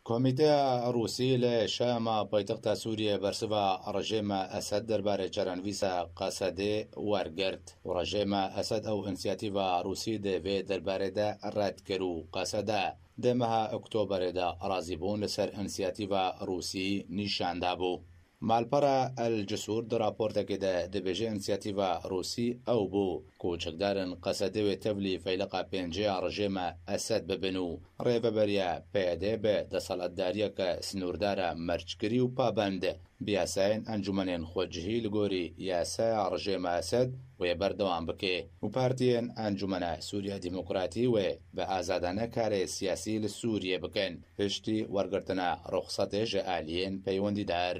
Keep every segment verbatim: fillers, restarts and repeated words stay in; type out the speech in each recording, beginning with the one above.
Komîteya Rûsî li Şama paytexta Sûriyê bersiva rejêma Esed derbarê çarenivîsa Qesedê wergirt û rejêma Esed ew însiyatîva Rûsî di vê derbarê de red kir û Qesede di meha Oktoberê de razîbûn li ser însiyatîva Rûsî nîşan dabû. Malpera El Cisûr di raportekê de dibêje însiyatîva Rûsî ew bû ku çekdarên Qesedê wê tevlî feyliqa pêncê ya rejêma Esed bibin û rêveberiya P Y D bi desthilatdariyeke sinûrdar e merckirî û pabend bi yasayên encûmenên xwecihî li gorî yasaya rejêma Esed wê berdewam bike û partiyên Encûmena Sûriya Demokratî wê bi azadane karê siyasî li Sûriyê bikin, piştî wergirtina ruxsatê ji aliyên peywendîdar.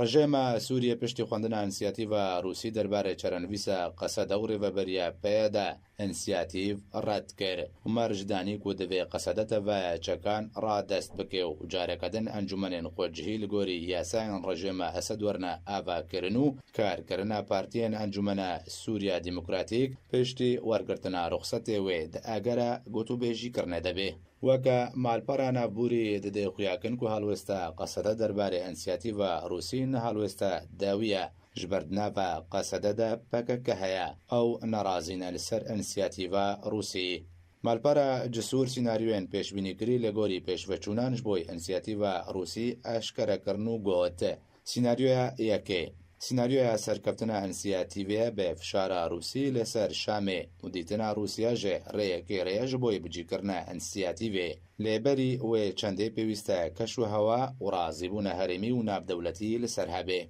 Rejêma Sûriyê piştî xwendina însiyatîva Rûsî derbarê çarenivîsa Qesede û rêveberiya P Y D însiyatîv red kir û merc danî ku divê Qesede tevaya çekan radest bike û careke din encûmenên xwecihî li gorî yasayên rejêma Esed werine avakirin û karkirina partiyên Encûmena Sûriya Demokratîk piştî wergirtina ruxsetê wê di agera gotûbêjî kirine de bê. Weke malpera navbûrî didê xuyakin ku helwêsta Qesede derbarê însiyatîva Rûsî ne helwêsta dawî ye. Ji ber di nava Qesede de P K K heye. Ew nerazî ne li ser însiyatîva Rûsî. Malpera Cisûr sînaryoyên pêşbînîkirî li gorî pêşveçûnan ji bo însiyatîva Rûsî eşkere kirin û got, Sînaryoya yekê. Sînaryoya serkeftina însiyatîvê bi fişara Rûsî li ser Şamê û dîtina Rûsya ji rêyekê re ye ji bo bicîkirina însiyatîvê. Lê berî wê çendê pêwîst e keş û hewa û razîbûna herêmî û navdewletî li ser hebe.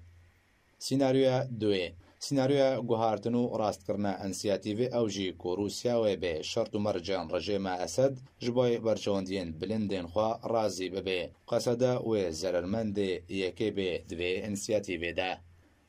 Sînaryoya duyê. Sînaryoya guhartin û rastkirina însiyatîvê ew jî ku Rûsya wê bi şert û mercên rejêma Esed ji bo berçewendiyên bilindên xwe razî bibe. Qesede wê zerermendê yekê bê di vê însiyatîvê de.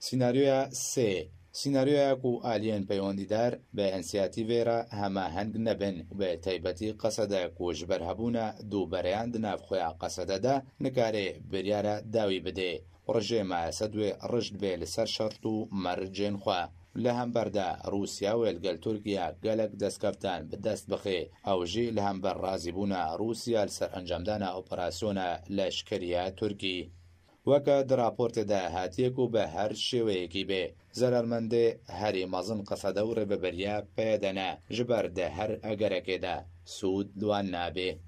Sînaryoya sê. Sînaryoya ku aliyên peywendîdar bi însiyatîvê re hemaheng nebin û bi taybetî Qesede ku ji ber hebûna du bereyan di nav xwe ya Qesede de nikare biryara dawî bide û rejêma Esed wê rijd bê li ser şert û mercên xwe. Li hember de Rûsya wê li gel Tirkiye gelek destkeftan bi dest bixe. Ew jî li hember razîbûna Rûsya li ser encamdana operasyona leşkerî ya Tirkî. Weke di raportê de hatiye ku bi her şêweyekî bê, zerarmendê herî mezin Qesede û rêveberiya P Y D ne, ji ber di her egerekê de sûd li wan nabê.